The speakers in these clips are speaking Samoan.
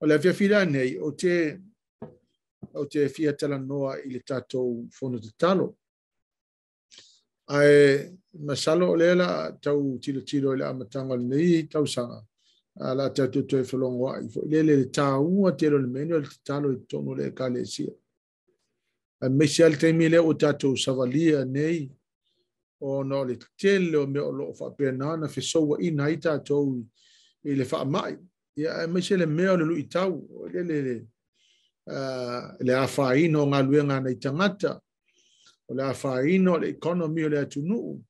O le afiafi lenei, ou te fia talanoa i le tatou fono tatalo. Ae masalo o lea la tau tilotilo i le amataga o lenei tausaga, a la tatou toe felogoai foi lele le taua tele o le mea o le tatalo i totonu o le ekalesia. Aemaise lava le taimi lea ua tatou savalia nei ona o le tele o mea o lo o faapena ona fesouaina ai tatou i le faamai. Ia aemaise le mea o le luitau, o le afaina o galuega a nai tagata, o le afaina o le economy o le atunuu,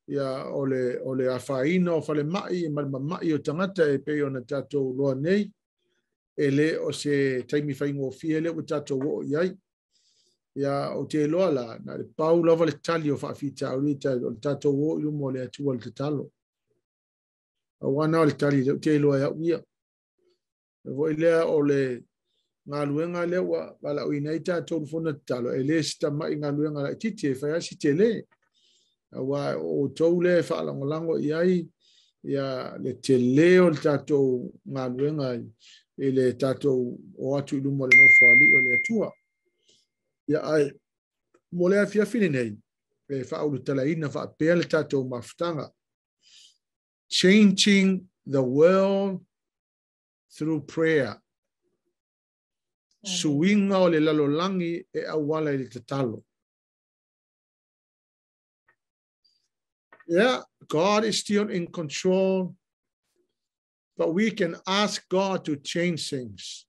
ia o le afaina o falemai ma le mamai o tagata e pei ona tatou iloa nei, e le o se taimi faigofie lea ua tatou oo i ai. Ia, ou te iloa la, na le pau lava le tali o faafitauli o le tatou o i luma o le Atua le tatalo. Aua na o le tali lea ou te iloa e au ia. E foi lea o le galuega lea ua valaauina ai tatou le fono tatalo, e le se tamai galuega laitiiti e fai lava si tele. Aua o outou lea e faalagolago i ai ia le tele o le tatou galuega i le tatou o atu i luma o le nofo o le Atua. Ia ae mo le afiafi lenei, e faaulutalaina faapea le tatou mafutaga. Changing the world through prayer. Suiga o le lalolagi e auala i le tatalo. Yeah, God is still in control, but we can ask God to change things.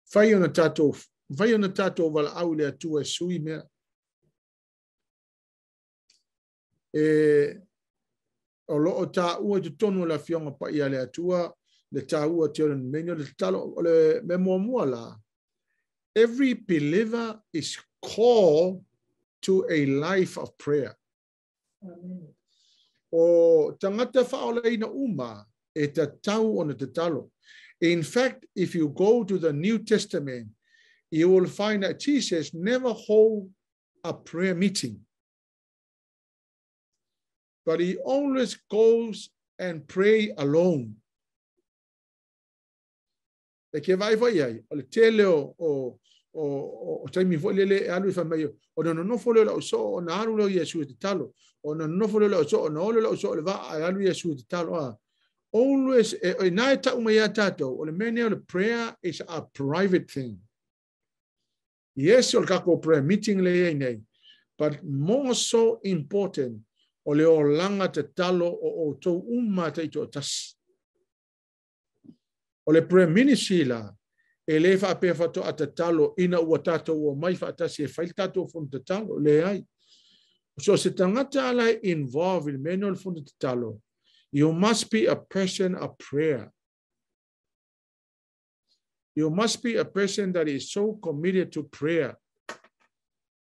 Fai ona tatou valaau i le Atua e sui mea. E o lo o taua i totonu o le afioga paia a le Atua le taua tele o le mea o le tatalo. O le mea muamua la, every believer is called to a life of prayer. Amen. O tagata faaolaina uma e tatau ona tatalo. In fact, if you go to the New Testament, you will find that Jesus never hold a prayer meeting. But he always goes and pray alone. E ke vai foi ai, o le tele o taimi foi lele e alu i fai mai, o na nonofo lea o le ausoo, ona alu lea o Iesu e tatalo. O na nonofo lea o le ausoo, ona ole le ausoo le vaa e alu Iesu e tatalo. Ah. Always, e na e tau mai ia tātou, o le mea nei o le prayer is a private thing. Yes, o le kako prayer meeting le iai nei, but more so important, o le olaga tatalo o outou uma taitoatasi. O le prayer ministry la, e le faapea faatoa tatalo ina ua tatou o mai faatasi e fai le tatou fono tatalo, leai. So se tagata ala e involve i le mea nei o le fono tatalo, you must be a person of prayer. You must be a person that is so committed to prayer.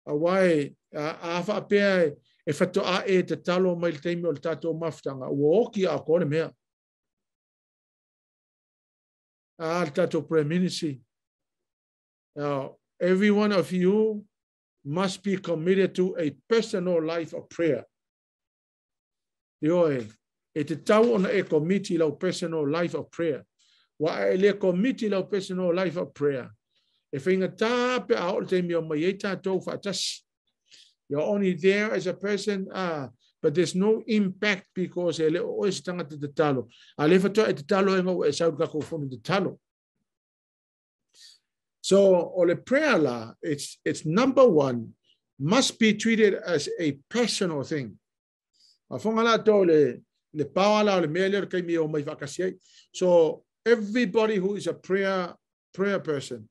Aua e, a faapea e faatoa e tatalo mai le taimi o le tatou mafutaga, ua oki a ko le mea. A le tatou prayer ministry. Now, every one of you must be committed to a personal life of prayer. Ioe, e tatau ona e commit i lau personal life of prayer. Wa e le commit i lau personal life of prayer, e faigata pe a o le taimi o mai ai tatou faatasi. You're only there as a person, but there's no impact because e le o oe se tagata tatalo. A le faatoa e tatalo e ngau e sau le kako fono tatalo. So, o le prayer la, it's number one, must be treated as a personal thing. A fonga la tō le pawa la o le mea lea o le kaimi o mai whakasi ai. So, everybody who is a prayer person,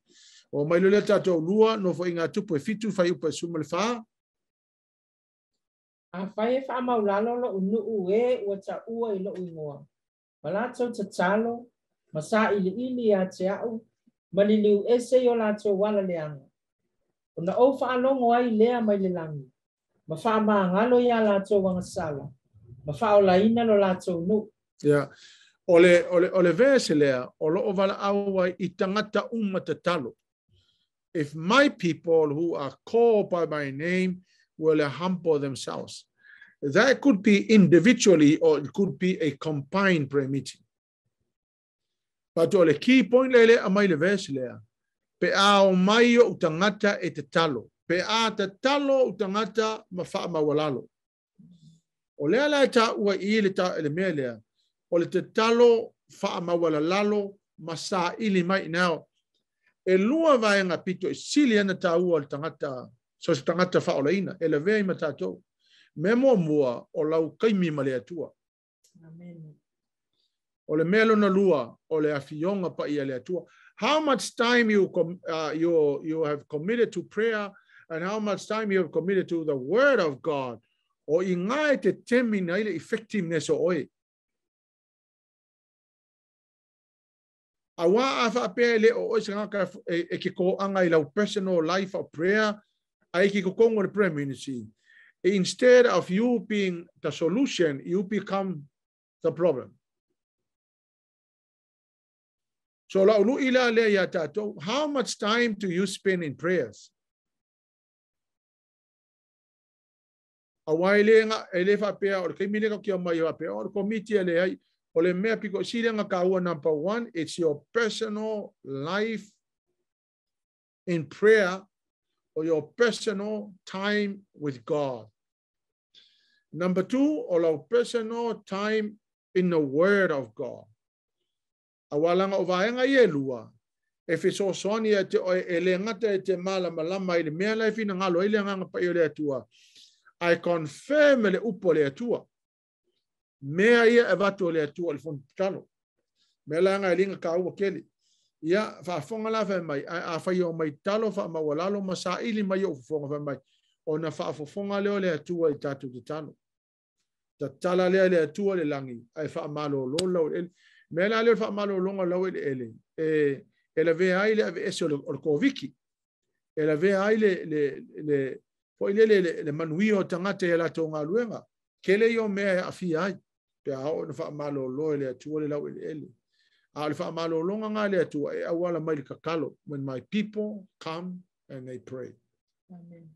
o mai le tātou lua, no fo inga tupu e 7, whai upa e 14. Afai e faamaulalo loʻu nuu e ua taua i loʻu igoa. Ma latou tatalo, ma sailiili ia te au, ma liliu ese i o latou ala leaga. Ona ou faalogo ai lea mai le lagi. Ma faamagalo ia latou agasala. Ma faaolaina lo latou nuu. Yeah. O le verse lea, o lo o valaau ai i tagata uma tatalo. If my people who are called by my name will humble themselves. That could be individually or it could be a combined prayer meeting. But o le key point le le amai le verse lea. Pe a o mai o utangata e te talo. Pe a te talo utangata ma wha mawalalo. O lea la e tā ua i le tā ele mea lea. O le te talo wha mawalalalo ma sa ili mai nao. E lua vaenga pito i sili ana tā ua le tangata, so se tangata wha olaina. E le vea i matatou. Me mua mua o lau kaimi ma le atua. Amen. O le mea lona lua o le afionga pa ia le atua. How much time you have committed to prayer and how much time you have committed to the word of God. O i ngai te temi na ile effectiveness o oe. A wā a whaapea le o oe se ngaka e ke kō anga i lau personal life of prayer a e ke kokongo le prayer ministry. Instead of you being the solution, you become the problem. So la ulu ila le ia tātou, how much time do you spend in prayers? A wai le nga e le whapea o le kaimile ka kia mai whapea o le komiti e le ai o le mea piko sile nga kaua number one, it's your personal life in prayer or your personal time with God. Number two, o lau personal time in the Word of God. A walanga o vaenga i e lua, e fesoasoani e te oe e le ngata e te malama lama i le mea lai whina ngalo i le nganga pa i o le atua. I confirm le upo le atua. Mea ia e vatu o le atua le fono talo. Mea la nga e linga ka ua keli. Ia, whaafonga la whai mai, a whai o mai talo wha mawalalo ma sa ili mai o whafonga whai mai. O na whaafofonga leo le atua i tātou te talo. Ta tala lea le atua le langi, ai wha malo lo lau ele. Mea la leo wha malo longa lau ele ele. E la vea ai le ave ese o le kōviki. E la vea ai le fo ile le manuia o tangata e la tō ngā luenga. Kele i o mea e awhia ai. Pe a o na wha malo lo ele atua le lau ele ele. A o le wha malo longa ngā le atua e awala mai le kakalo. When my people come and they pray. Amen.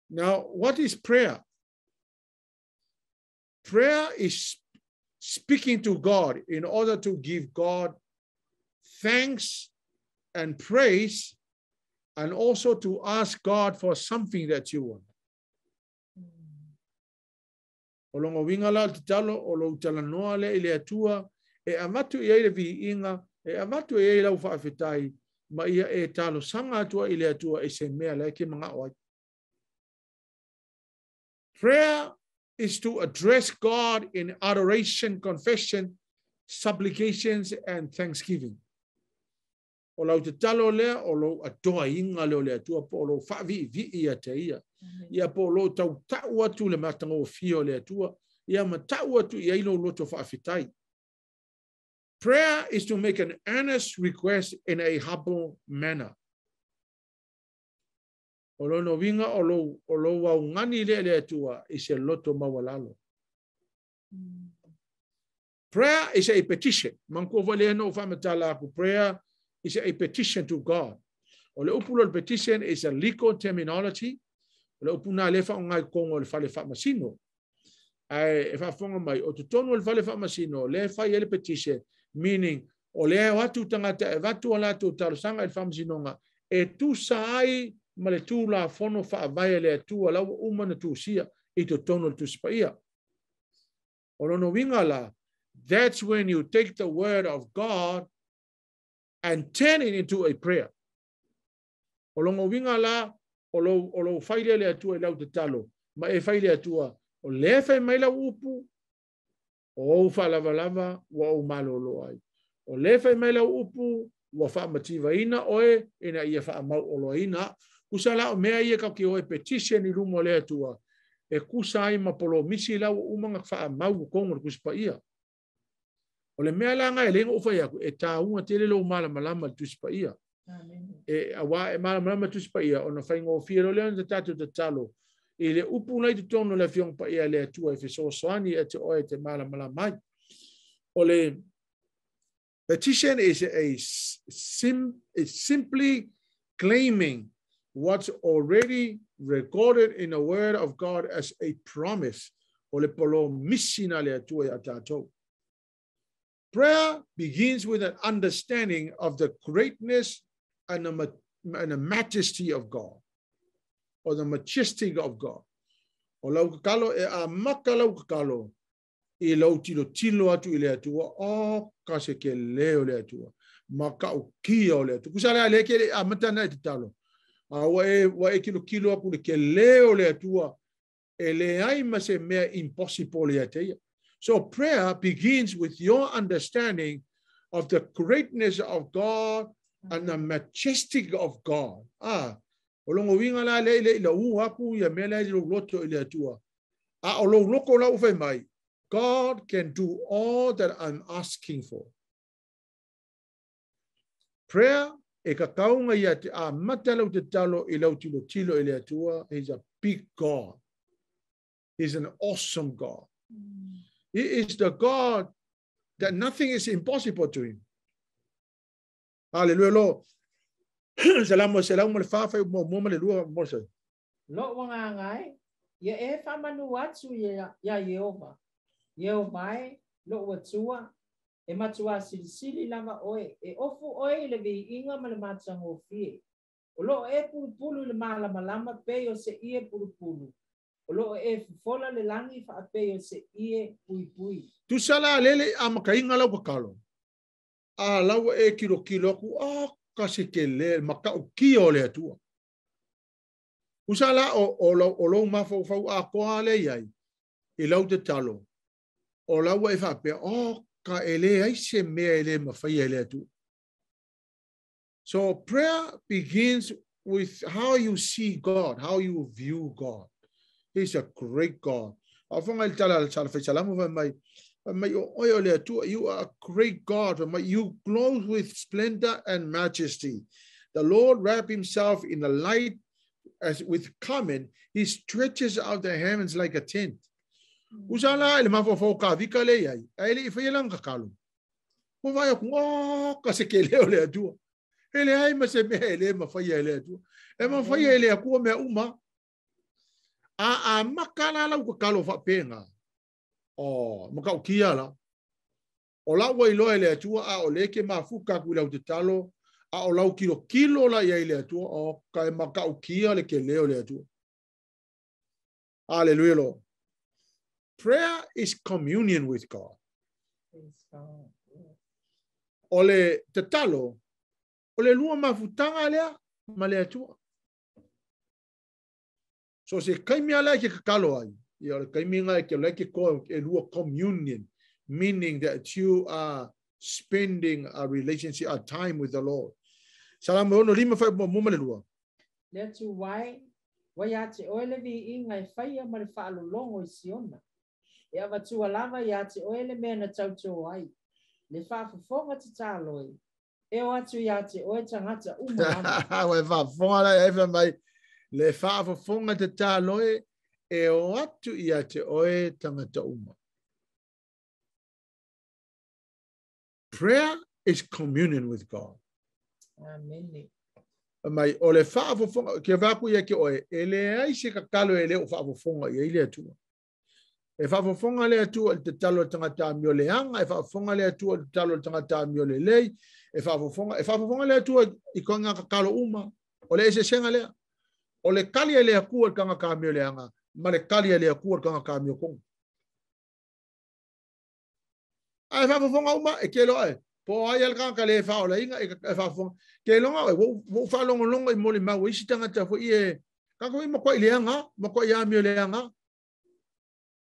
Now, what is prayer? Prayer is speaking to God in order to give God thanks and praise, and also to ask God for something that you want. O longo winga la te talo, o lo talanoa le i le atua, e avatu i ai le viinga, e avatu i ai lau whaafetai, ma ia e talo sanga atua i le atua e se mea le ke manga oai. Prayer is to address God in adoration, confession, supplications, and thanksgiving. O lau te talo lea, o lau atoa inga leo le atua, po o lau whaavi vi ia te ia. Ia po o lau tau tau atu le matanga o fio le atua, ia ma tau atu i ailo loto whaafitai. Prayer is to make an earnest request in a humble manner. O lo no winga o lo wau ngani le le atua i se loto mawalalo. Prayer is a petition. Manko vale no whamatala aku. Prayer is a petition to God. O le upulo le petition is a legal terminology. O le upuna le wha ngai kongo le whale whamasino. Ai e whaafonga mai, o tutonu le whale whamasino, le whai ele petition, meaning, o le watu tangata e watu ala tu tarosanga le whamasinonga, e tu saai ma le tū la fono whaavaia le atua lau umana tū sia i to tono le tūsipaia. O lono winga la, that's when you take the word of God and turn it into a prayer. O lono winga la, o lo whaile le atua i lau te talo, ma e whaile atua, o le whai mai lau upu, o au whalavalava, wa au malolo ai. O le whai mai lau upu, wa whaamativaina oe, ina ia whaamau oloina. Kusa la o mea ia kau ki oe petition i rumo le atua, e kusa ai ma polo misi lau umanga whaamau kongo le kusipa ia. O le mea la ngai lengo uwhai aku, e tāunga tele lo malamalama le tusipa ia. Amen. E awa e malamalama le tusipa ia, o na whainga o fia lo lea na tātou te talo. I le upu nei te tono le fionga pa ia le atua e fesoasoani e te oe te malamalama ai. O le petition is simply claiming what's already recorded in the word of God as a promise. O le polo misina le atua i a tātou. Prayer begins with an understanding of the greatness and the majesty of God, or the majestic of God. O lau kakalo e a maka lau kakalo i lau tilo tilo atu i le atua, o ka se ke leo le atua, ma ka o kia o le atua. Kusa lea le ke le a matana e te talo. A wa e kilo kilo aku le ke leo le atua, e le ai ma se mea impossible ia te ia. So prayer begins with your understanding of the greatness of God and the majestic of God. Ah, o longo winga la le le la u aku ia mea le lo loto i le atua. A o lo loko la u mai. God can do all that I'm asking for. Prayer e ka kaunga ia te a mata lau te talo i lau tilo tilo i le atua. He's a big God. He's an awesome God. He is the God that nothing is impossible to him. Hallelujah, Lord. Salamu salamu le fa mo mo le lua mo se. Lo wanga ngai ia e fa manu atu ia ia Yehova. Yehova e lo watua e matua silisili lava oe e ofu oe le viinga ma le matangofie. O lo e pulupulu le malamalama pe o se ie pulupulu. O lo e fofola le langi fa pe o se ie pui pui. Tu sala lele a makainga lau kakalo. A lau e kilo kilo ku a ka se ke le maka o ki o le atua. Usala o lo mafau fau a koa le iai i lau te talo. O lau e whapea, o ka ele ai se mea ele mawhai ele atua. So prayer begins with how you see God, how you view God. He's a great God. You are a great God. You glow with splendor and majesty. The Lord wrapped himself in the light as with comment. He stretches out the heavens like a tent. Usala ele mafofo ka vika le ai. Ele i whailang kakalu. Mo vai aku o ka se ke leo le atua. Ele ai ma se mea ele ma whaia ele atua. E ma whaia ele akua mea uma. A makala lau kakalo whapenga. O maka o kia la. O lau wai loa ele atua a o leke mafuka ku lau te talo. A o lau kilo kilo la ia ele atua. O ka e maka o kia le ke leo le atua. Hallelujah, Lord. Prayer is communion with God. O le te talo, o le lua mafutanga lea, ma le atua. So se kaimia lea ke kakalo ai. Ia o le kaiminga ke le ke ko e lua communion, meaning that you are spending a relationship, a time with the Lord. Salamu ono lima whai mo muma le lua. Le tu wai, wai ate oe le vi inga e whaia ma le whaalolongo i Siona. E awatua lava ia te oe le mea na tauto ai. Le whaafofonga te tāloi. E o atu ia te oe tangata uma lava. Wai whaafofonga la e mai. Le whaafofonga te tāloi. E o atu ia te oe tangata uma. Prayer is communion with God. Amen. Mai o le whaafofonga, kia wāku ia ki oe, e le ai se kakalo e le o whaafofonga ia i le atua. E whaafofonga le atua le te talo tangata mio le anga, e whaafofonga le atua le talo tangata mio le lei, e whaafofonga le atua i ko ngā kakalo uma, o le ese senga lea. O le kali e le akua le kanga ka mio le anga, ma le kali e le akua le kanga ka mio konga. A e whaafofonga uma, e ke loa e. Po ai al kanga le whaola inga, e whaafofonga. Ke longa, e wo whaalongolongo i mole mau, isi tangata fo i e, kanga i makwa i le anga, makwa i a mio le anga.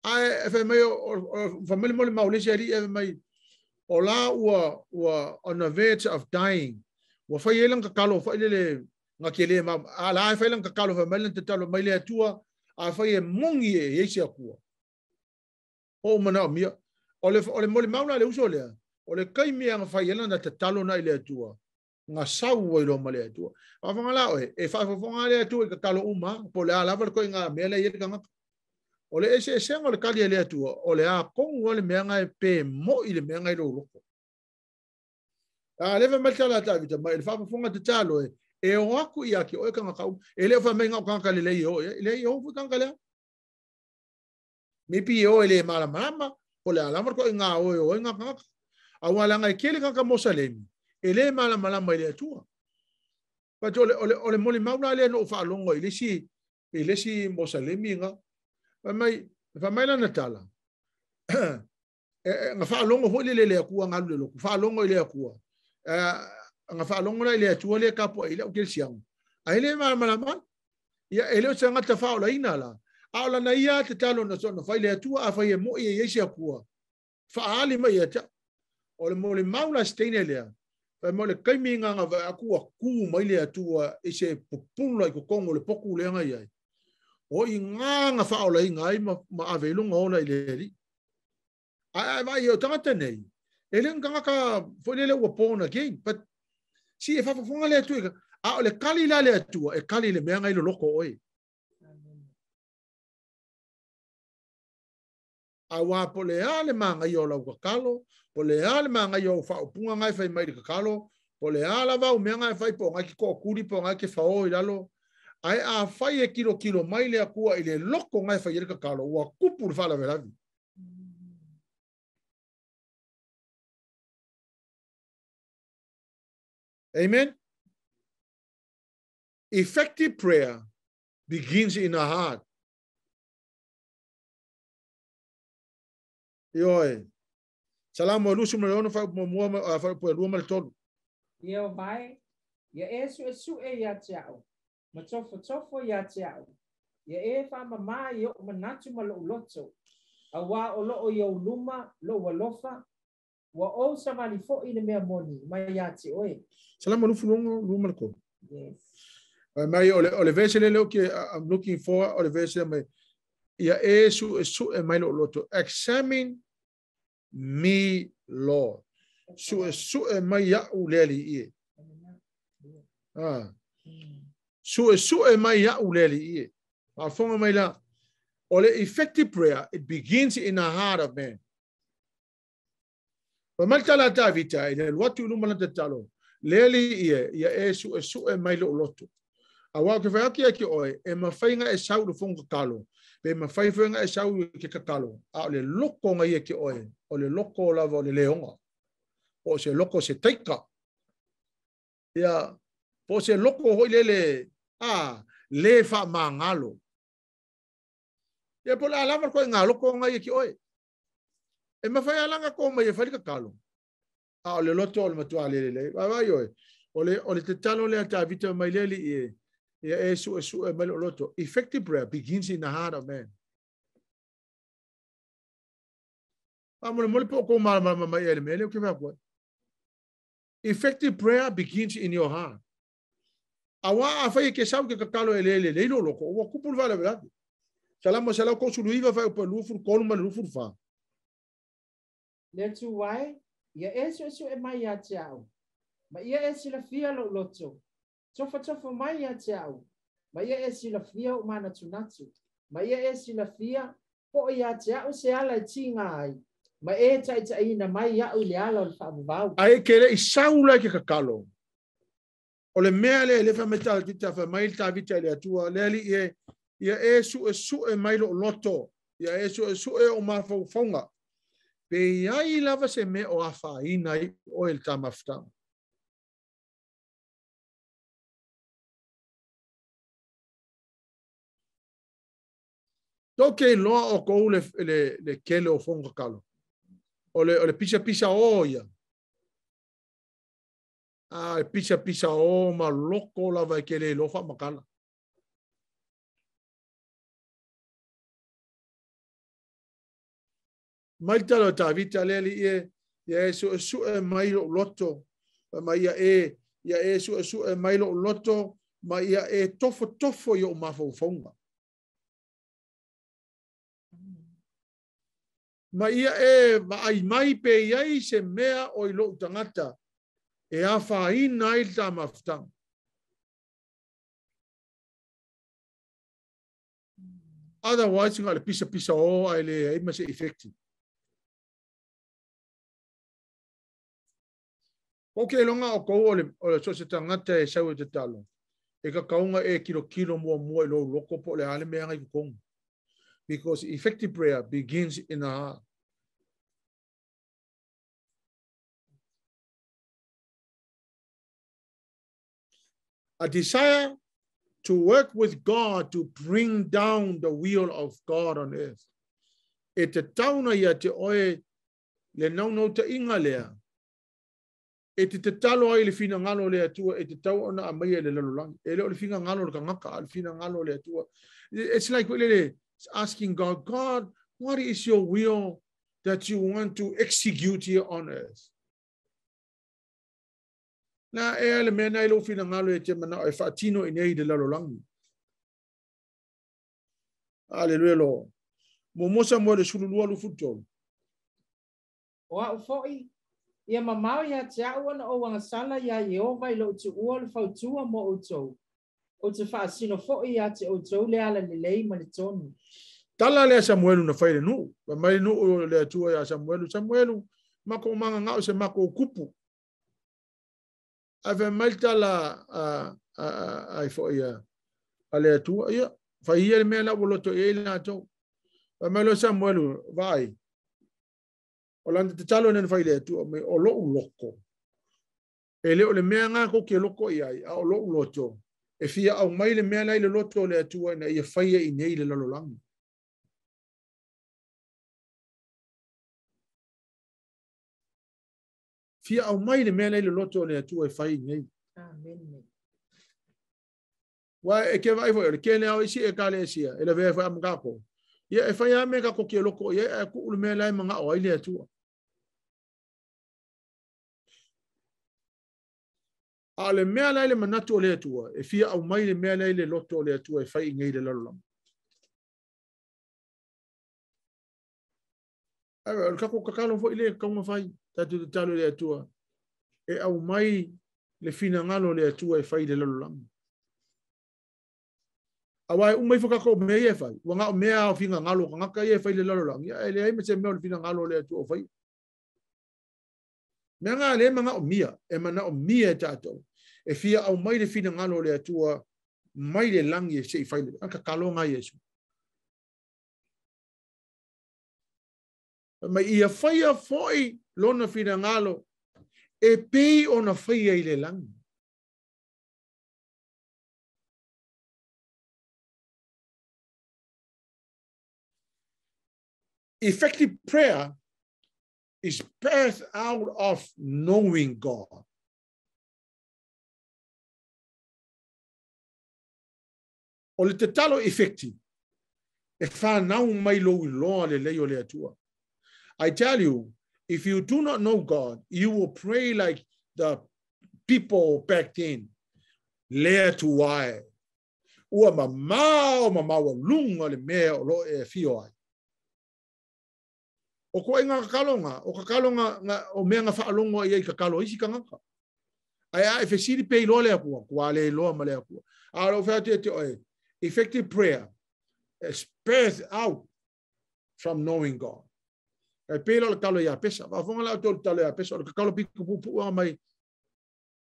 Ai e mai o family mole mau le se ali e mai o la ua on the verge of dying. Ua whai elang kakalo whai lele ngā ke le ma a la e whai elang kakalo whai mai lan te talo mai le atua a whai e mongi e eisi akua. O mana o mia o le mole mau la le uso lea o le kai mea ngā whai elang na te talo na i le atua ngā sau ai lo ma le atua. A whanga la oe e whai le atua i kakalo uma po le a lava le koe ngā mea le i le kangaka. O le ese esenga o le kali ele atua, o le a kongu o le mea ngai pe mo i le mea ngai loko. A leva mai tala tavita mai le whaafofonga te talo e, e o aku ia ki oe kanga kau, e leo wha mai ngau kanga le lei o, e lei o fu kanga lea. Me pi o e le malamalama, o le alama ko i ngā oe o e ngā kanga. Auā leaga e tele tagata Mosalemi e le malamalama i le Atua. But o le molimau la lea na ou faalogo i le isi i le isi Mosalemi ga. Fai mai, fai mai lana tala, na faalogo foi lele i le Atua na alu i le lotu, faalogo i le Atua. Na faalogo la i le Atua lea e tapuai ai le au kerisiano, ae le malamalama ai. Ia, e le o se tagata faaolaina la, a o lana ia tatalo na soona fai le Atua, afai e moi e i ai se Atua, faaali mai ia te au. O le molimau la se teine lea, fai mai o le taimi na na vaai atu ua tu mai le Atua i se pupula i totonu o le potu lea na i ai, o i ina na faaolaina ai ma ave ai lona ola i le Alii. Ae a vaai o tagata nei, e le o ni tagata foi lele ua born again, but si e faafofoga le Atua, a o le kali la le Atua, e kali i le mea na i loloto o oe. Auā po o le a le manaia o lau tatalo, po o le a le manaia o au faaupuga na e fai mai i le tatalo, po o le a lava au mea na e fai, po o na e te tootuli, po o na e te fao i lalo, ae afai e tilotilo mai le Atua i le loto na e fai ai le tatalo, ua tupu le faalavelave. Amen. Effective prayer begins in our heart. Ioe. Salamo 26 fuaiupu muamua ma fuaiupu e 2 ma le 3. Ieova e, ia e suesue ia te au, ma tofotofo ia te au, ia e faamamā i oʻu manatu ma loʻu loto, auā o loo i ou luma lou alofa, ua ou savali foi i le mea moni mai ia te oe. Salamo 26, 2 ma le 3. Yes. Fai mai o le vese lele o ke I'm looking for o le vese mai ia e suesue mai loʻu loto. Examine me, Lord. Suesue mai iaʻu le Alii e. Suesue mai iaʻu le Alii e. Faafofoga mai la. O le effective prayer, it begins in the heart of man. Fai mai le tala a Tavita i le alu atu i luma lana tatalo, le Alii e, ia e suesue mai loʻu loto. Auā ou te fai atu ia ki oe, e mafai ona e sau i le fono tatalo, pe mafai foi ona e sau i ke tatalo, a o le loko na ia ki oe, o le loko lava o le leoga, po o se loko se taika, ia, po o se loko hoi lele, a, le faamagalo. Ia, po o le a lava le ituaiga loko na ia ki oe. E mafai lava la ona to mai e fai le tatalo, a o le loto o le matua le lelei. Vaavaai oe, o le tatalo lea a Tavita mai le Alii e, ia e suesue mai lou loto. Effective prayer begins in the heart of man. Faamolemole po o kou malamalama mai ea i le mea lea ou te fai atu ai. Effective prayer begins in your heart. Auā afai e ke sau ke tatalo e le lelei lou loto, ua tupu le faalavelave. Salamo 139 fuaiupu e 23 ma le 24. Le Atua e, ia e suesue mai ia te au, ma ia e silafia lou loto. Tofotofo mai ia te au, ma ia e silafia ou manatunatu, ma ia e silafia po o ia te au se ala e tiga ai, ma e taitaiina mai iaʻu i le ala o le faavavau. Ae ke le i sau la i ke tatalo. O le mea lea e le fai mai Tavita, fai mai le Tavita i le Atua, le Alii e, ia e suesue mai lou loto, ia e suesue ou mafaufauga, pe i ai lava se mea o afaina ai oe i le ta mafutaga. Tou te iloa o kou le kele o fono tatalo. O le pisapisa o ia. A, e pisapisa o ma loko lava e ke le iloa faamatala. Mai le tala o Tavita le Alii e, ia e suesue mai lou loto, ma ia e, ia e suesue mai lou loto, ma ia e tofotofo i ou mafaufauga. Ma ia e vaai mai pe i ai se mea o i lou tagata e afaina ai le ta mafutaga. Otherwise, na o le pisapisa o ae leai ma se effective. Ko ke iloga o kou o le so o se tagata e sau e tatalo, e kakauga e kilokilo muamua i lou loko po o le a le mea na i totonu. Because effective prayer begins in the heart. A desire to work with God to bring down the will of God on earth. E te tauna ia te oe le naunau ta inga lea. E te tatalo ai le fina ngalo le atua, e te tau ona amai le lalolagi. E le o le fina ngalo le kangaka, a le fina ngalo le atua. It's like it's asking God, God, what is your will that you want to execute here on earth? Na e le mea nei lo fina ngalo e te mana e whaatino i nei le lalolagi. Aleluia lo. Mo mosa mo le sululua lu futolu. O au foi, ia mamao ia te au ana o wangasala ia Iehova i lou tuua le fautua mo outou. O te faasino foi ia te outou le ala lelei ma le tonu. Tala lea Samuelu na fai le nuu. Pa mai nuu le atua ia Samuelu. Samuelu, mako manga ngau se mako kupu. Ave mai tala ai foi ia a le atua ia. Fai ia le mea la uloto ia i latou. Pa mai lo Samuelu, vai. O lana te talo nena fai le atua mai o lou loko. E le o le mea ngā ko ke loko i ai, a o lou loto. E fia au mai le mea lai le loto o le atua ina ia faia i nei le lalolagi. Fia au mai le mea lai le loto o le atua e fai i nei. Amen. Wa e ke vai foi, o le kene au isi e kale esia, e le vea foi amukako. Ia e fai a me ka ko ke loko ia e ku le mea lai manga o ai le atua. A le mea lai le manatu o le atua, e fia au mai le mea lai le loto o le atua e fai i nei le lalolagi. Ai, o le kako kakalo foi le kaunga fai, tatu te talo le atua. E au mai le finangalo le atua e fai le lalolagi. Awa e umai whakako mea e fai. Ua ngao mea o finga ngalo ka ngaka e fai le lalolagi. E le ai me se mea o le fina ngalo le atua o fai. Mea ngā le manga o mia, e mana o mia e tātou. E fia au mai le fina ngalo le atua, mai le langi e se i fai le. Anka kalo ngā Yesu. Mai ia whaia foi lona fina ngalo, e pei ona whaia i le langi. Effective prayer is birthed out of knowing God. O le tatalo effective, e whanau mai lo i loa le lei o le atua. I tell you, if you do not know God, you will pray like the people back then. Le atuae. Ua mamao mamao lunga le mea o lo e fio ai. O koe ngā kakalonga, o kakalonga o mea ngā whaalongo ia i kakalo isi kangaka. Ai a e whesiri pe iloa le akua, kua le iloa ma le akua. A lo whea te te oe, effective prayer is birthed out from knowing God. E pēla o le talo ia pesa, waafonga lau tō le talo ia pesa, o le kakalo piku pupua mai,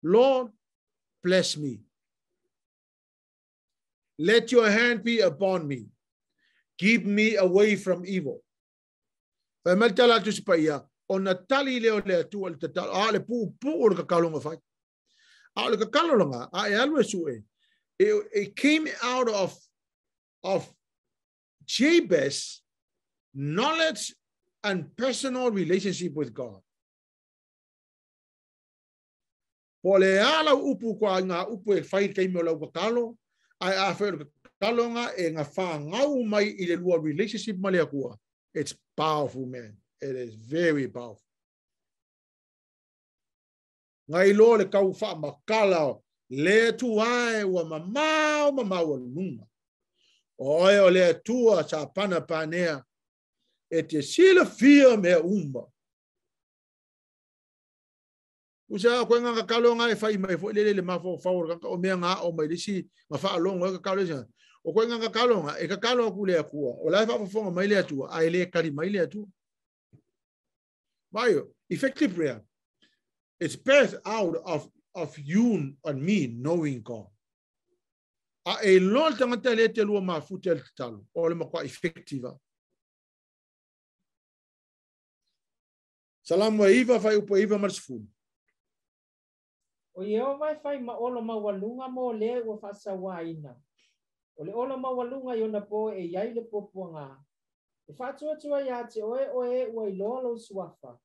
Lord, bless me. Let your hand be upon me. Keep me away from evil. Whai mai tala atu si paia, o na tali leo le atua le tatalo, a le puu puu o le kakalonga whai. A o le kakalonga, a e alu e sue, it came out of Jabez knowledge and personal relationship with God. Po le ala upu kwa ngā upu e whai kei meo lau kakalo, ai a whai o le kakalonga e ngā whāngau mai i le lua relationship ma le akua. It's powerful, man. It is very powerful. Ngai lo le kau wha makala le tuae ua mamau mamau lunga. Oe o le atua sa pana panea e te sila fia mea umba. Usa koe ngā kakalo ngā e whai mai fo le le mafo whao o mea ngā o mai lisi ngā whaalongo e kakalo isi. O koe ngā kakalo ngā e kakalo aku le akua. O lai whaafafonga mai le atua, a e le kari mai le atua. Maio, effective prayer. It's birthed out of you and me knowing God. A e loa le tangata le te lua mafuta le tatalo. O le makua effective. Salamu e iwa whai upo iwa marisifulu. O Ieova e fai ma olo maualuga mo lē ua faasauāina. O le olo maualuga i ona po e iai le puapuagā. E faatuatua iā te oe o e ua iloa lou suafa.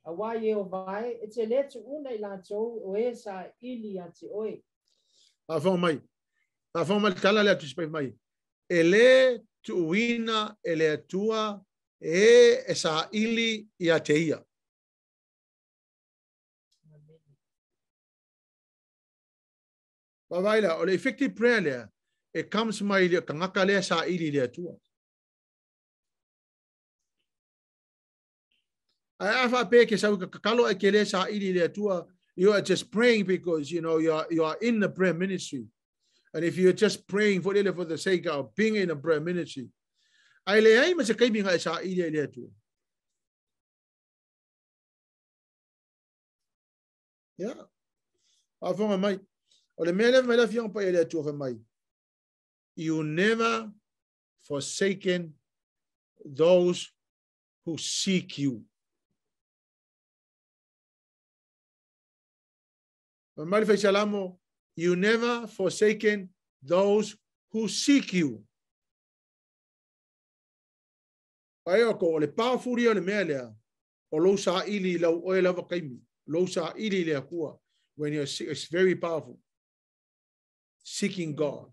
Auā Ieova e, e te lē tuuna i latou o e saili iā te oe. Faafofoga mai. Faafofoga mai le tala lea Tusi Paia mai. E lē tuuina e le Atua e e saili ia te ia. Vaavaai la, o le effective prayer lea, e comes mai le tagata lea saili i le Atua. Ae a faapea ke sau ka kakalo e ke le saili i le Atua, you are just praying because you are in the prayer ministry. And if you're just praying for the sake of being in a prayer ministry, ai le ai ma se kaimi nga e saili i le Atua. Yeah. Afonga mai. O le mea lea mai la fionga pa i le Atua mai. You never forsaken those who seek you. Mai le Salamo, you never forsaken those who seek you. Ai o ko o le powerful ia o le mea lea, o lou saili lau oe lava kaimi, lou saili le Atua, when you're sick, it's very powerful. Seeking God.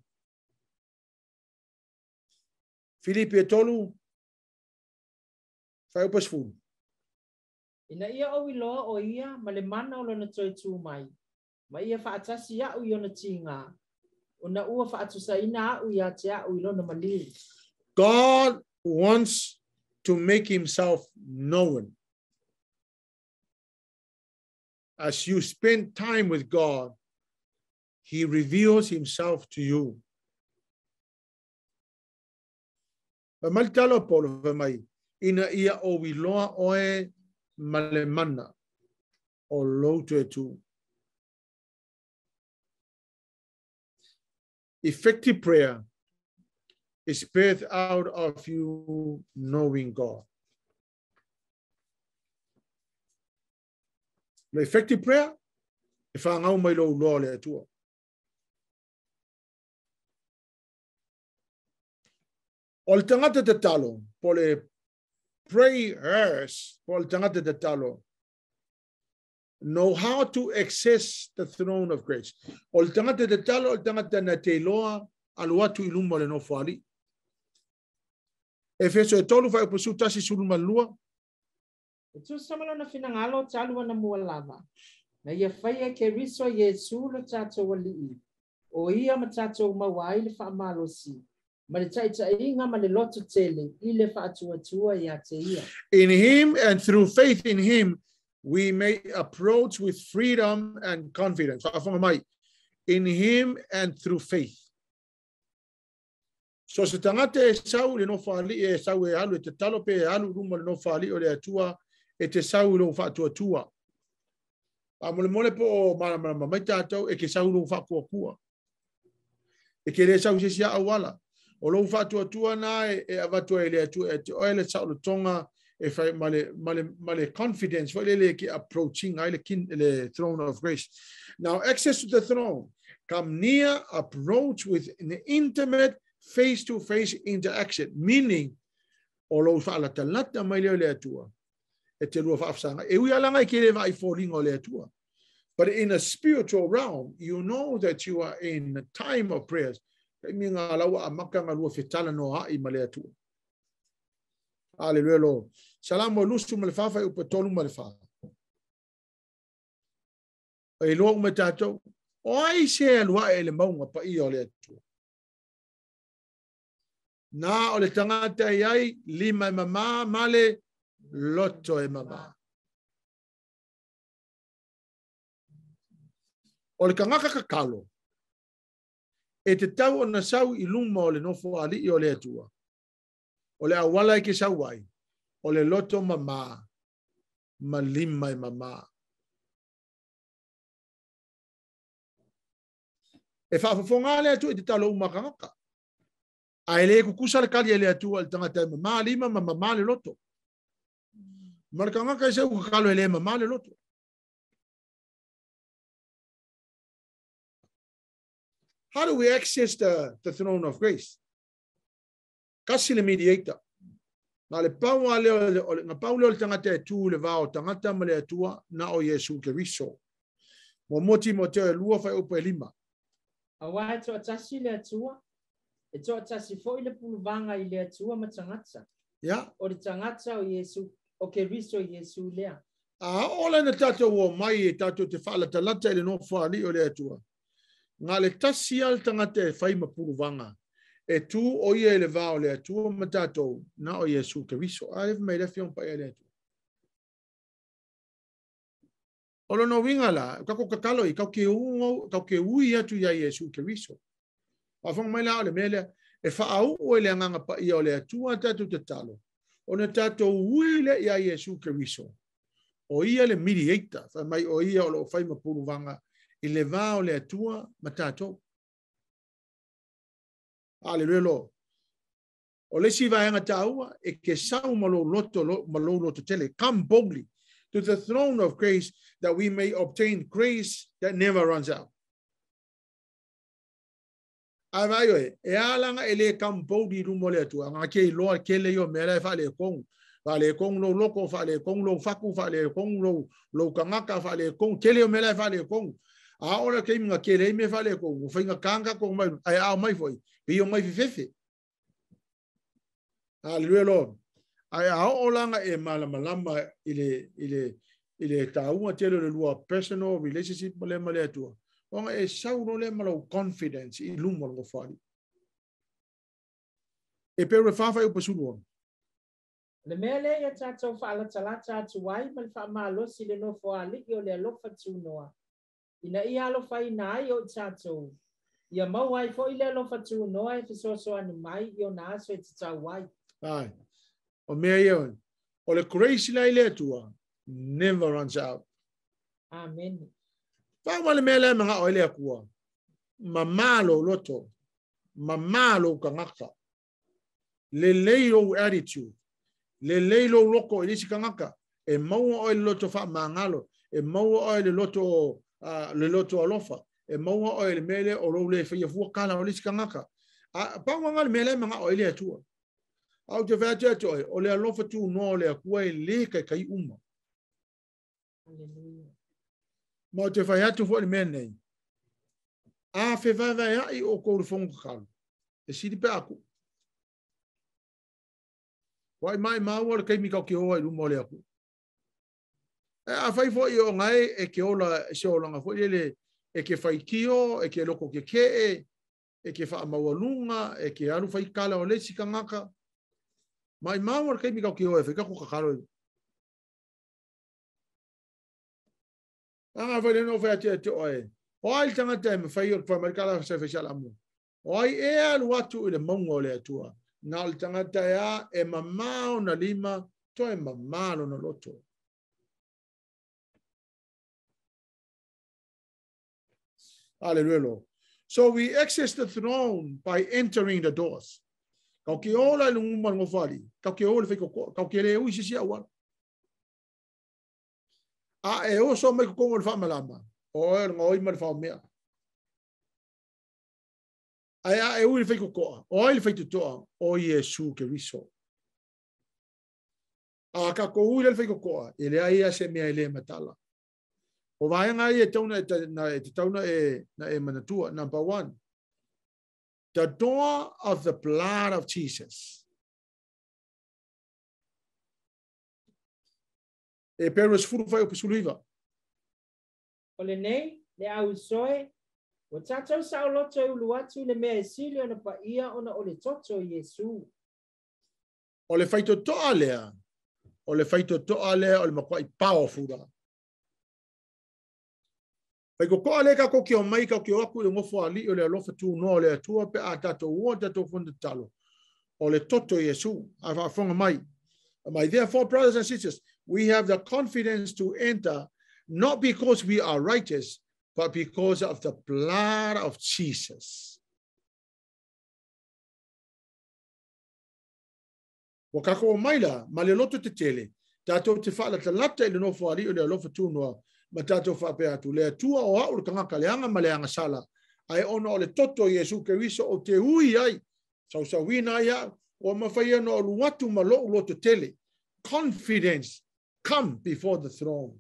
Filipi e 3, 10. Ina ia ou iloa o ia ma le mana o lona toe tū mai. Ma ia faatasi au i ona tigā. Ona ua faatusaina au ia te au i lona maliu. God wants to make himself known. As you spend time with God, he reveals himself to you. Mai le talo Paulo fai mai, ina ia ou iloa oe ma le mana o lou toe tū. Effective prayer is birthed out of you knowing God. Le effective prayer, e whangau mai lou loa le Atua. O le tagata tatalo, po le prayers, po le tagata tatalo, know how to access the throne of grace. O le tagata tatalo, o le tagata na te iloa, alu atu i luma o le nofo alii. Efeso e 3 fuaiupu 11 12. E tusa ma lona finagalo talu ona mua lava. Na ia faia Keriso Iesu lo tatou alii. O ia ma tatou maua ai le faamalosi. Ma le taitaiga ma le loto tele i le faatuatua ia te ia. In him and through faith in him, we may approach with freedom and confidence. Faafofoga mai. In him and through faith. So se tagata e sau le nofo alii e sau e alu e tatalo pe e alu luma le nofo alii o le Atua e te sau i lou faatuatua. A mole mole po o malamalama mai tātou e ke sau lou faatuatua. E ke le sau se sia auala. O lou faatuatua na e avatua e le Atua e te oe le saolotoga e fai ma le confidence foi lele ke approaching ai le throne of grace. Now access to the throne come near, approach with an intimate face-to-face interaction, meaning o lou faalatalata mai lea o le Atua e te lua faafasaga. E ui alaga i ke le vaai foliga o le Atua. But in a spiritual realm, you know that you are in a time of prayers. Kaimi ngā laua a maka ngā lua fetala no ai ma le Atua. Hallelujah, Lord. Salamo 24 fuaiupu 34. E loa ume tātou, o ai se alua e le maunga pa ia o le Atua. Na o le tagata i ai, lima e mamā, ma le loto e mamā. O le tagata kakalo, e te tau o na sau i luma o le nofo alii o le Atua. O le awala e ke sau ai, o le loto mamā, ma lima e mamā. E faafofoga le Atua i te talo uma tagata. A e le kukusa le kali e le Atua le tagata e mamā lima ma mamā le loto. Ma le tagata e sau kakalo e le mamā le loto. How do we access the throne of grace? Kasi le mediator. Na le paua leo, na pau leo le tangata e tu le vao tangata ma le atua na o Iesu Keriso. Mo moti mo te lua whai upa e lima. Awa e toatasi le atua, e toatasi foi le puluvanga i le atua ma tangata. Ya. O le tangata o Iesu, o Keriso Iesu lea. A ola na tātou o mai e tātou te whaalatalata i le nofo ali o le atua. Ngā le tasi al tangata e whai ma puluvanga. E tu o ia i le vao le atua ma tātou na o Iesu Keriso. A lewe mai le whiong pa ia le atua. O lono winga la, kako kakalo i, kau ke ungo, kau ke ui atu ia Iesu Keriso. A whanga mai la o le mea lea, e whaau o le anganga pa ia o le atua tātou te talo. O na tātou ui le ia Iesu Keriso. O ia le mediator, whai mai o ia o lo whai mapuruvanga, i le vā o le atua ma tātou. Aleluia lo. O le si vaenga tāua, e ke sau malo loto tele, come boldly to the throne of grace that we may obtain grace that never runs out. Ai vai oe, e alanga e le come boldly rumo le atua, ngā ke loa ke le yo mea e whaale kong, whaale kong lo loko, whaale kong lo faku, whaale kong lo kangaka, whaale kong, ke le yo mea e whaale kong. A ora ke minga ke le me whaale kong, whainga kanga kong mai, ai au mai foi, pio mai fifefe. Hallelujah Lord. Ai a olanga e malamalama i le tāunga tele le lua personal relationship ma le ma le atua. Onga e sauno le malo confidence i luma o ngofari. E pere whawhai o pasulu. Le mea le ia tātou whaalatalata atu ai ma le whaamalosi le nofo aliki o le alofa tūnoa. Ina ia alofa ina ai o tātou. Ia mau ai fo i le alofa tūnoa e whisoasoani mai i o nā aso e te tau ai. Ai. O mea ia, o le grace la i le atua, never runs out. Amen. Whaama le mea lea mga o ele akua. Mamalo loto. Mamalo kangaka. Le leilo attitude. Le leilo loko i lisi kangaka. E maua o le loto wha mangalo. E maua o le loto, le loto alofa. E maua o le mele o lo le whaia fua kala o lisi kangaka. Paua ngā le mea lea mga o ele atua. Au te whea atu oe, o le alofa tū noa o le akua e le kai kai uma. Hallelujah. Ma o te whai atu fo le mea nei. A whe whai ai o kouru whonga kakalo. E siri pe aku. Wai mai maua le keimi kau ke hoa i luma o le aku. E a whai fo i o ngai e ke ola se olanga fo i le e ke whai kio, e ke loko ke kee, e ke wha maualunga, e ke aru whai kala o le sikangaka. Mai maua le keimi kau ke hoa e whai kako kakalo i. Anga whai leno whai atu atu oe. O ai tangata e mwhai o whai marikala whai whai amu. O ai e alu atu i le maunga o le atua. Nā o le tangata e a e mamao na lima, to e mamalo na loto. Hallelujah, Lord. So we access the throne by entering the doors. Kau ke ola i lungu ngofali. Kau ke ola whai koko. Kau ke le ui sisi awala. A e oso mai kokongo le whaamalama. O e ngoi ma le whaomea. Ai a e ui le whai kokoa. O ai le whai tutoa. O Iesu Keriso. A ka ko ui le whai kokoa. E le ai a se mea e le matala. O vaenga i e tauna e te tauna e na e manatua. Number one. The door of the blood of Jesus. E Peres furu whai o pisuluiva. O le nei, le au soe, o tātou sauloto e ulu atu le mea e sili ona pa ia ona o le toto Iesu. O le whaitotoa lea, o le whaitotoa lea o le makuai powerful la. Whai kokoa lea ka koki o mai ka koki o aku i ngofo ali o le alofa tū noa o le atua pe a tātou ua tātou funda talo. O le toto Iesu, a whaafonga mai. My therefore, brothers and sisters, we have the confidence to enter, not because we are righteous, but because of the blood of Jesus. Wa kako o maila, ma le loto te tele, tātou te whaalatalata i le nofo ali o le alofa tūnoa, ma tātou whaapea atu, le atua o au le kangaka le anga ma le anga sala, Ae ona o le toto o Iesu Keriso o te ui ai, sausauina ai au, ua mafai ona alu atu ma lou loto tele. Confidence, come before the throne.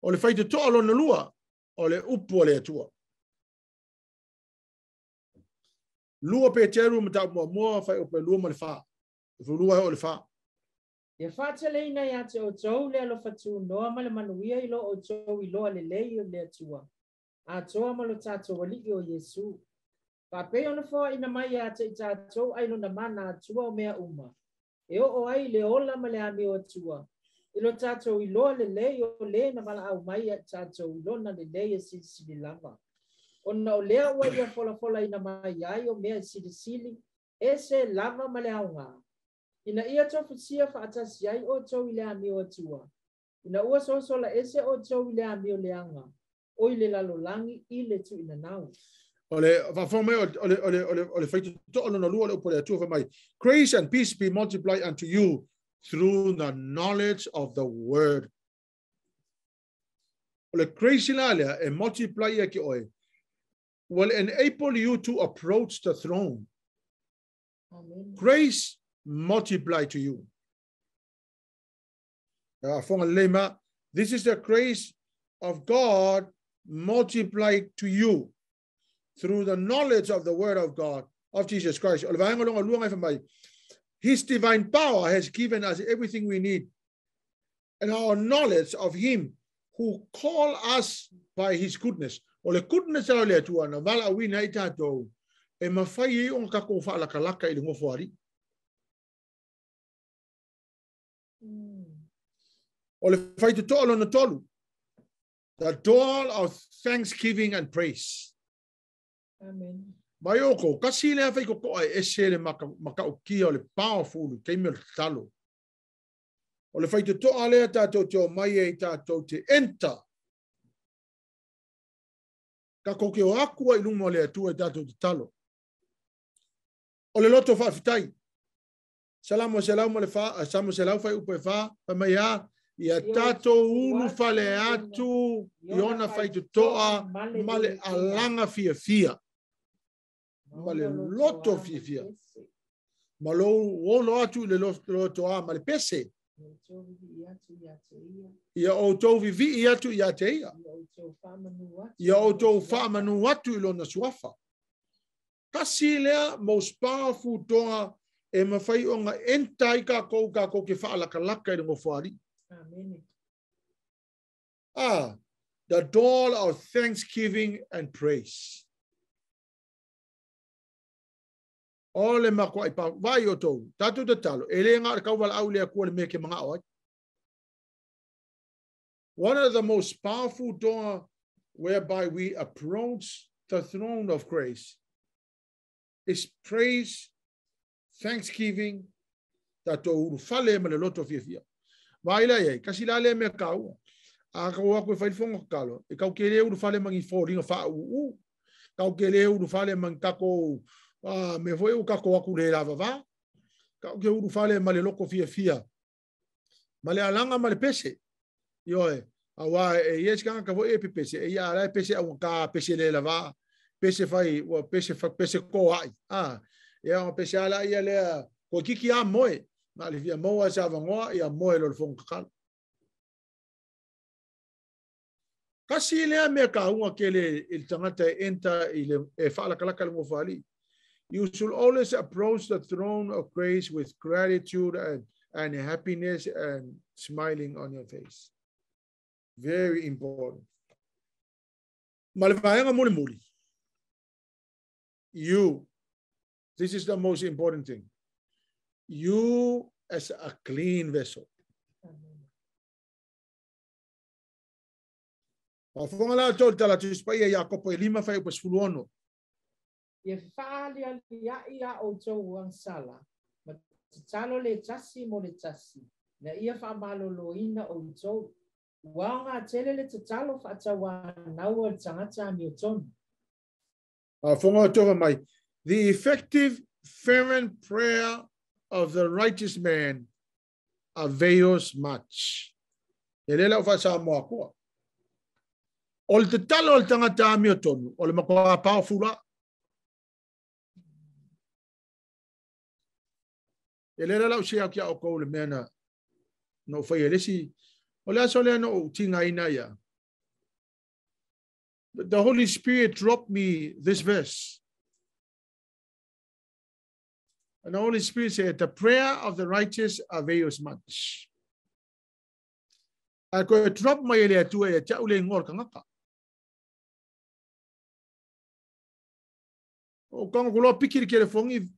O le faitotoa lona lua, o le upu o le Atua. 2 Peteru mataupu muamua, fuaiupu e 2 ma le 4. 2 e oo i le 4. Ia faateleina ia te outou le alofa tunoa ma le manuia i lo outou iloa lelei o le Atua, atoa ma lo tatou Alii o Iesu. Faapei ona foaina mai ia te i tatou ai lona mana Atua o mea uma, e oo ai le ola ma le amio Atua, i lo tatou iloa lelei o le na valaau mai ia i tatou i lona lelei e silisili lava. Ona o lea ua ia folafolaina mai ai o mea e silisili, ese lava ma le aoga. Ina ia tofusia faatasi ai outou i le amio Atua, ina ua sosola ese outou i le amio leaga, o i le lalolagi i le tuuinanau. O le faafofoga mai o le faitotoa lona lua o le upu a le Atua fai mai, Grace and peace be multiplied unto you through the knowledge of the word. O le grace la lea e multiply ia ke oe, will enable you to approach the throne. Amen. Grace multiply to you. Faafofoga lelei ma, this is the grace of God multiplied to you through the knowledge of the word of God, of Jesus Christ. O le vaega lona lua ngai fai mai, His divine power has given us everything we need, and our knowledge of Him who called us by His goodness. O le goodness o le Atua na valaauina ai tatou, e mafai ai ona tatou faalakalaka i le nofo alii. O le faitotoa lona tolu, the door of thanksgiving and praise. Amen. Mai o kou, kasi lea faitotoa e ese le makaukia o le powerful taimi o le tatalo. O le faitotoa lea tatou te o mai ai tatou te enter. Tatou te o atu ai luma o le Atua i tatou tatalo. O le loto faafetai. Salamo 104, Salamo 100 fuaiupu e 4, fai mai a, ia tatou ulufale atu i ona faitotoa ma le alaga fiafia. Ma le loto fiafia. Ma lou olo atu i le lotoa ma le pese. Ia outou vivii atu ia te ia. Ia outou faamanu atu i lona suafa. Kasi lea most powerful toa e mafai ona enter ai kakou kakou ke faalakalaka i le nofo alii. Amen. Ah, the door of thanksgiving and praise. O le makuai pa vai o tou, tatou tatalo, e le ngā kau wala au le akua le mea ke manga ai. One of the most powerful door whereby we approach the throne of grace is praise, thanksgiving, tatou ulufale ma le loto fiafia. Vai la iai, kasi la le mea kaua. A kau aku e whai whonga kakalo, e kau ke le ulufale mangi fōringa wha u u. Kau ke le ulufale mangi kako, me foi u kako aku le lava va. Kau ke ulufale ma le loko fiafia. Ma le alanga ma le pese. Ioe, aua e yes kanga ka foi e pese, e ia ala e pese au ka pese le lava. Pese fai, ua pese fa, pese ko ai. Ah, ia o pese ala ia lea, ko kiki a moe. Na le fia moa sa vangoa, ia moe lo le whonga kakalo. Kasi lea mea ka unga ke le i le tangata e enter i le, e whaalakalaka le ngofali. You should always approach the throne of grace with gratitude and happiness and smiling on your face. Very important. Ma le vaega muli muli. You, this is the most important thing. You as a clean vessel. Amen. Faafofoga la outou i le tala Tusi Paia ia Iakopo e 5 fuaiupu e 16. Ia fefaalialiai a outou agasala, ma tatalo le tasi mo le tasi, na ia faamaloloina outou. Ua aoga tele le tatalo faatauanau a le tagata amiotonu. Faafofoga outou fai mai, the effective fervent prayer of the righteous man avails much. E le lau faasamoa akua. O le tatalo o le tagata amiotonu, o le matua powerful la. E le lau sia kia o kou le mea na no whai e lesi. O le aso lea no o tinga ina ia. But the Holy Spirit dropped me this verse. And the Holy Spirit said, the prayer of the righteous avails much. A koe drop mai ele atua e tau le ngor kangaka. O kongo kulo pikiri kere fongi.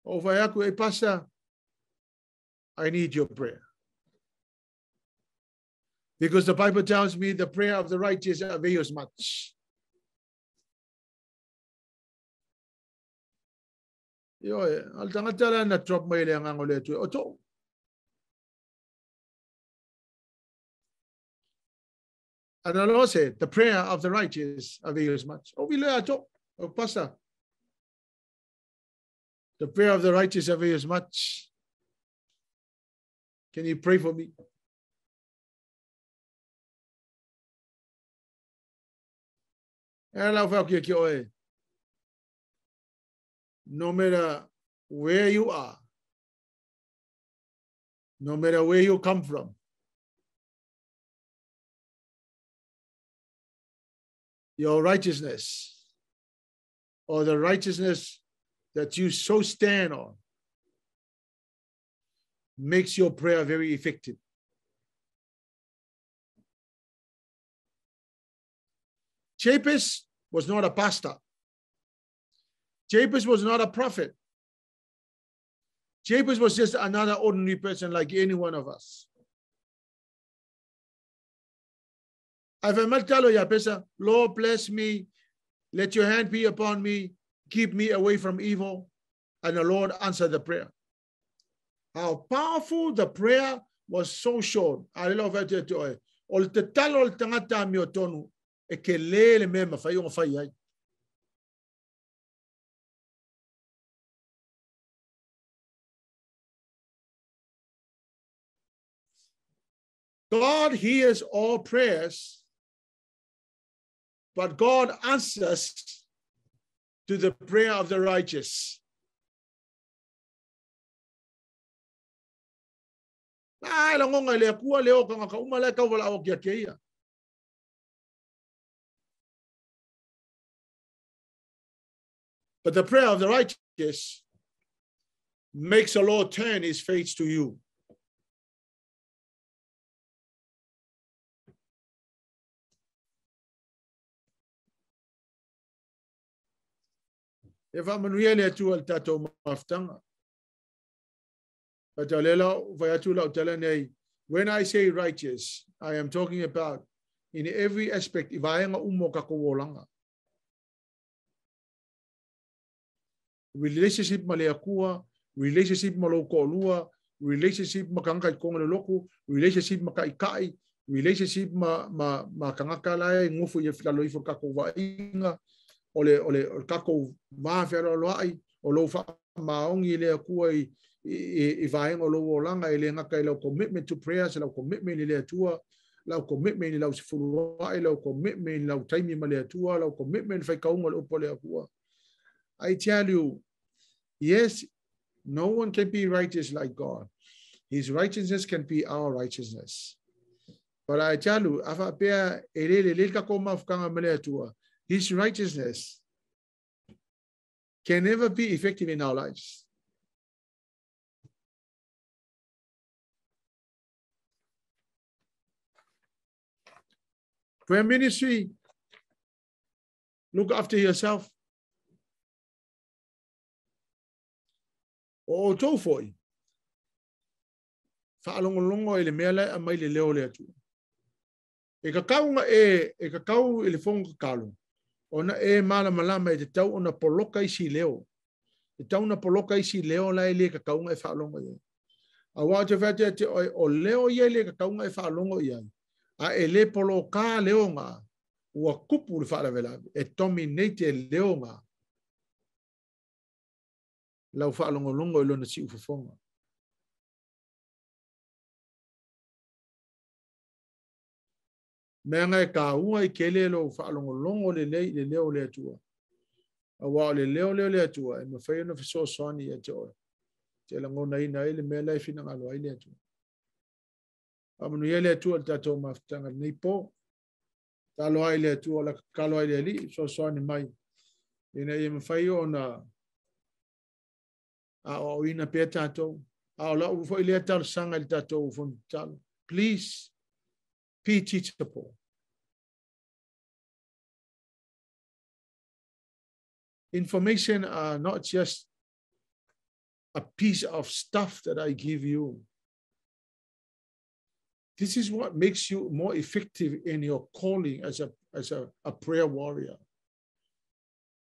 O vai aku e pasa, I need your prayer. Because the Bible tells me the prayer of the righteous avails much. Io e, al tangata la na drop mai le ngango le tu. Oto. And the Lord said, the prayer of the righteous avails much. O vile ato, o pasa. The prayer of the righteous avails much. Can you pray for me? No matter where you are, no matter where you come from, your righteousness or the righteousness that you so stand on makes your prayer very effective. Jabez was not a pastor. Jabez was not a prophet. Jabez was just another ordinary person like any one of us. Lord, bless me. Let your hand be upon me. Keep me away from evil. And the Lord answered the prayer. How powerful the prayer was so short. I love it. O te talo le tangata mi otonu e ke le le mea mawhai o whai ai. God hears all prayers, but God answers to the prayer of the righteous. But the prayer of the righteous makes the Lord turn his face to you. E whaamanuia le atua le tātou maftanga. When I say righteous, I am talking about in every aspect. I vaenga umo ka kowolanga. Relationship ma le akua, relationship ma lo ko'olua, relationship ma kangaka i konga le loku, relationship ma kaikai, relationship ma kangaka lae ngufu i lalo ifo kako vainga, o le kako mawhea loai, o lo wha maongi le akua i vaenga o lo olanga, i le ngaka i lau commitment to prayers, lau commitment i le atua, lau commitment i lau sifuluai, lau commitment i lau taimi ma le atua, lau commitment whaikaunga le upo le akua. I tell you, yes, no one can be righteous like God. His righteousness can be our righteousness. But I tell you, his righteousness can never be effective in our lives. Prayer ministry, look after yourself. O tō foi. Whaalongolongo e le mea lai a mai le leo le atua. E ka kaunga e ka kau e le fonga kalo. Ona e mala malama e te tau ona poloka isi leo. E tau ona poloka isi leo lai le ka kaunga e whaalongo ia. A wā te whatea te oe o leo ia le ka kaunga e whaalongo ia. A e le poloka leo ngā. Ua kupu le whaalavelawe. E dominate e leo ngā. Lau whaalongolongo i lona si ufafonga. Mea ngai ka ua i kele lo whaalongolongo le lei le leo le atua. A wā o le leo leo le atua, e mawhai ona fesoasoani ia te oe. Te langona ina ai le mea lai finangalo ai le atua. Faamanuia le Atua le tatou mafutaga lenei po. Talo ai le Atua la kalo ai le Alii fesoasoani mai. Ina ia mawhai ona a o ina pea tatou. A o lau foi lea talosaga i le tatou fonotalo. Please be teachable. Information are not just a piece of stuff that I give you. This is what makes you more effective in your calling as a prayer warrior.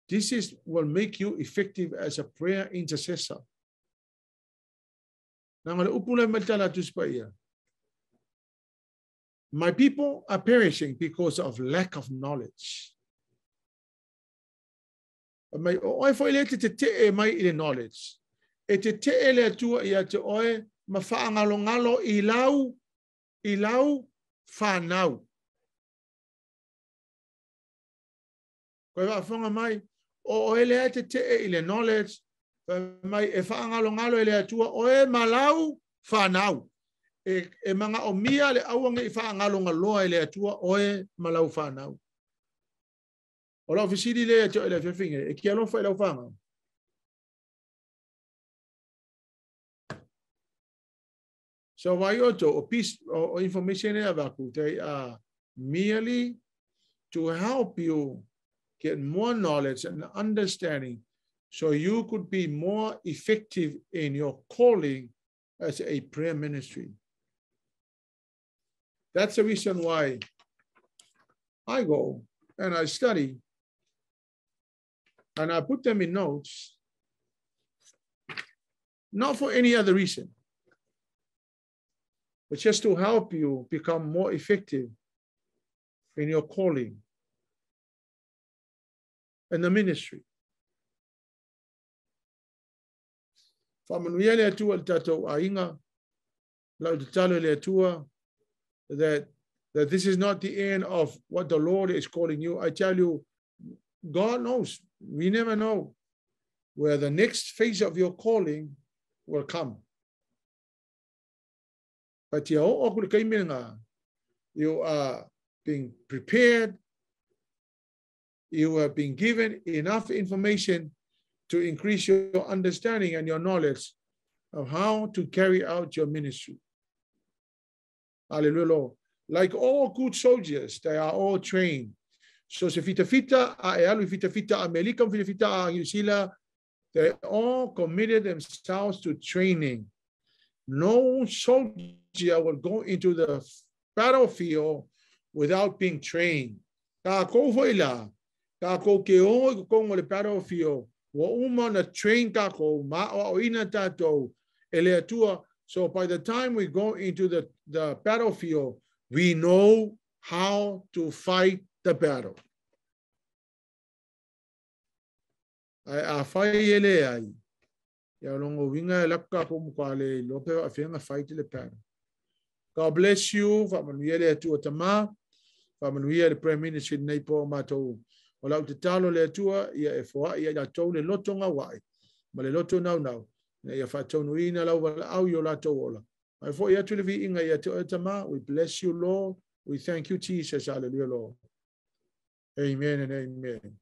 This is will make you effective as a prayer intercessor. My people are perishing because of lack of knowledge. Mai o foi le te te mai i le knowledge. E te te le atua ia te oe ma whaangalongalo i lau whanau. Koe waafonga mai, o oe lea te te i le knowledge, mai e whaangalongalo i le atua, oe malau whanau. E manga o mia le auange i whaangalongaloa i le atua, oe malau whanau. O lau fisili le te oe le whiwhinge, e kia alofa i lau whanga. So wai oto, o piece o information e avaku, they are merely to help you get more knowledge and understanding so you could be more effective in your calling as a prayer ministry. That's the reason why I go and I study and I put them in notes, not for any other reason, but just to help you become more effective in your calling and the ministry. Whamanuia le atua le tātou ainga, lau tatalo le atua, that this is not the end of what the Lord is calling you. I tell you, God knows. We never know where the next phase of your calling will come. But you are being prepared. You have been given enough information to increase your understanding and your knowledge of how to carry out your ministry. Hallelujah, Lord. Like all good soldiers, they are all trained. So se fita fita a e alu fita fita a Melika fita fita a New Zealand, they all committed themselves to training. No soldier will go into the battlefield without being trained. Ka kou foi la, ka kou ke o i kongo le battlefield, wa uma na train ka kou, ma o ina tātou, e le atua. So by the time we go into the battlefield, we know how to fight the battle. A whai ele ai. Ia longo winga e laka ko mukale lope a whianga fight le battle. God bless you. Whamanuia le atua tama. Whamanuia le prayer ministry nei po mātou. O lau te talo le atua ia e foa ia ia tau le loto ngā wai. Ma le loto nau nau. Ia whaataunuina lau wala au i o lātou ola. Mai fo ia tu le viinga ia te oe tama. We bless you, Lord. We thank you, Jesus. Hallelujah, Lord. Amen and amen.